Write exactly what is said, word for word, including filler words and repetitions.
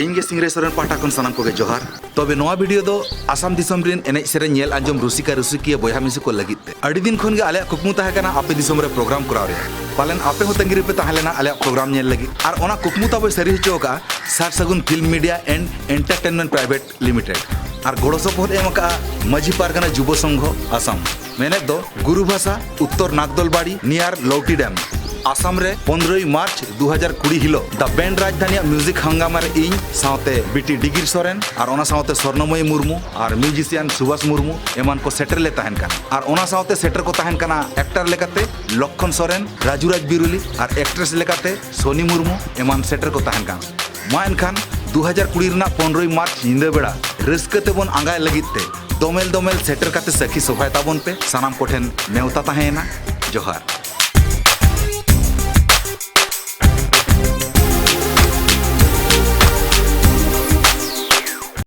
ᱤᱧ ᱜᱮ ᱥᱤᱝᱨᱟᱹᱭ ᱥᱚᱨᱮᱱ ᱯᱟᱦᱴᱟ ᱠᱷᱚᱱ ᱥᱟᱱᱟᱢ ᱠᱚᱜᱮ ᱡᱚᱦᱟᱨ᱾ ᱛᱚᱵᱮ ᱱᱚᱣᱟ ᱵᱷᱤᱰᱤᱭᱳ ᱫᱚ ᱟᱥᱟᱢ ᱫᱤᱥᱚᱢ ᱨᱮᱱ ᱮᱱᱮᱡ ᱥᱮᱨᱮᱧ ᱧᱮᱞ ᱟᱸᱡᱚᱢ ᱨᱩᱥᱤᱠᱟ ᱨᱩᱥᱤᱠᱤᱭᱟᱹ ᱵᱚᱭᱦᱟ ᱢᱤᱥᱤ ᱠᱚ ᱞᱟᱹᱜᱤᱫ ᱛᱮ᱾ ᱟᱹᱰᱤ ᱫᱤᱱ ᱠᱷᱚᱱ ᱜᱮ ᱟᱞᱮᱭᱟᱜ ᱠᱩᱠᱢᱩ ᱛᱟᱦᱮᱸ ᱠᱟᱱᱟ ᱟᱯᱮ ᱫᱤᱥᱚᱢ ᱨᱮ ᱯᱨᱳᱜᱨᱟᱢ ᱠᱚᱨᱟᱣ ᱨᱮᱭᱟᱜ᱾ ᱯᱟᱞᱮᱱ ᱟᱯᱮ ᱦᱚᱸ ᱛᱟᱺᱜᱤ ᱨᱮᱯᱮ ᱛᱟᱦᱮᱸ ᱞᱮᱱᱟ ᱟᱞᱮᱭᱟᱜ ᱯᱨᱳᱜᱨᱟᱢ ᱧᱮᱞ ᱞᱟᱹᱜᱤᱫ᱾ ᱟᱨ ᱚᱱᱟ ᱠᱩᱠᱢᱩ ᱛᱟᱵᱚᱭ ᱥᱟᱹᱨᱤ ᱦᱚᱪᱚ ᱟᱠᱟᱫᱼᱟ ᱥᱟᱨ ᱥᱟᱹᱜᱩᱱ film media and entertainment private limited. ᱟᱨ ᱜᱚᱲᱚ ᱥᱚᱯᱚᱦᱚᱫ ᱮ ᱮᱢ ᱟᱠᱟᱫᱼᱟ ᱢᱟᱹᱡᱷᱤ ᱯᱟᱨᱜᱟᱱᱟ ᱡᱩᱵᱚ ᱥᱚᱝᱜᱷᱚ ᱟᱥᱟᱢ᱾ ᱢᱮᱱᱮᱫ ᱫᱚ ᱜᱩᱨᱩ ᱵᱷᱟᱥᱟ, ᱩᱛᱛᱚᱨ ᱱᱟᱜᱫᱚᱞᱵᱟᱲᱤ near ᱞᱚᱣᱴᱤ ᱰᱮᱢ᱾ ᱟᱥᱟᱢ ᱨᱮ ᱯᱚᱱᱨᱚᱭ ᱢᱟᱨᱪ ᱫᱩ ᱦᱟᱡᱟᱨ ᱠᱩᱲᱤ ᱦᱤᱞᱳᱜ The Band ᱨᱟᱡᱽᱫᱷᱟᱱᱤᱭᱟᱜ ᱢᱤᱣᱡᱤᱠ ᱦᱟᱝᱜᱟᱢᱟ ᱨᱮ ᱤᱧ ᱥᱟᱶᱛᱮ ᱵᱤᱴᱤ ᱰᱤᱜᱤᱨ ᱥᱚᱨᱮᱱ ᱟᱨ ᱚᱱᱟ ᱥᱟᱶᱛᱮ ᱥᱚᱨᱱᱚᱢᱚᱭᱤ ᱢᱩᱨᱢᱩ ᱟᱨ ᱢᱤᱣᱡᱤᱥᱤᱭᱟᱱ ᱥᱩᱵᱷᱟᱥ ᱢᱩᱨᱢᱩ ᱮᱢᱟᱱ ᱠᱚ ᱥᱮᱴᱮᱨ ᱞᱮ ᱛᱟᱦᱮᱱ ᱠᱟᱱᱟ᱾ ᱟᱨ ᱚᱱᱟ ᱥᱟᱶᱛᱮ ᱥᱮᱴᱮᱨ ᱠᱚ ᱛᱟᱦᱮᱱ ᱠᱟᱱᱟ ᱮᱠᱴᱟᱨ ᱞᱮᱠᱟᱛᱮ ᱞᱚᱠᱠᱷᱚᱱ ᱥᱚᱨᱮᱱ, ᱨᱟᱡᱩ ᱨᱟᱡᱽ ᱵᱤᱨᱩᱞᱤ ᱟᱨ ᱮᱠᱴᱨᱮᱥ ᱞᱮᱠᱟᱛᱮ ᱥᱳᱱᱤ ᱢᱩᱨᱢᱩ ᱮᱢᱟᱱ ᱥᱮᱴᱮᱨ ᱠᱚ ᱛᱟᱦᱮᱱ ᱠᱟᱱᱟ᱾ ᱢᱟ ᱮᱱᱠᱷᱟᱱ ᱫᱩ ᱦᱟᱡᱟᱨ ᱠᱩᱲᱤ ᱨᱮᱱᱟᱜ ᱯᱚᱱᱨᱚᱭ ᱢᱟᱨᱪ ᱧᱤᱫᱟᱹ ᱵᱮᱲᱟ ᱨᱟᱹᱥᱠᱟᱹ ᱛᱮᱵᱚᱱ ᱟᱸᱜᱟᱭ ᱞᱟᱹᱜᱤᱫ ᱛᱮ ᱫᱚᱢᱮᱞ ᱫᱚᱢᱮᱞ ᱥᱮᱴᱮᱨ ᱠᱟᱛᱮ ᱥᱟᱹᱠᱷᱤ ᱥᱚᱵᱷᱟᱭ ᱛᱟᱵᱚᱱ ᱯᱮ᱾ ᱥᱟᱱᱟᱢ ᱠᱚᱴᱷᱮᱱ ᱱᱮᱣᱛᱟ ᱛᱟᱦᱮᱸᱭᱮᱱᱟ᱾ ᱡᱚᱦᱟᱨ᱾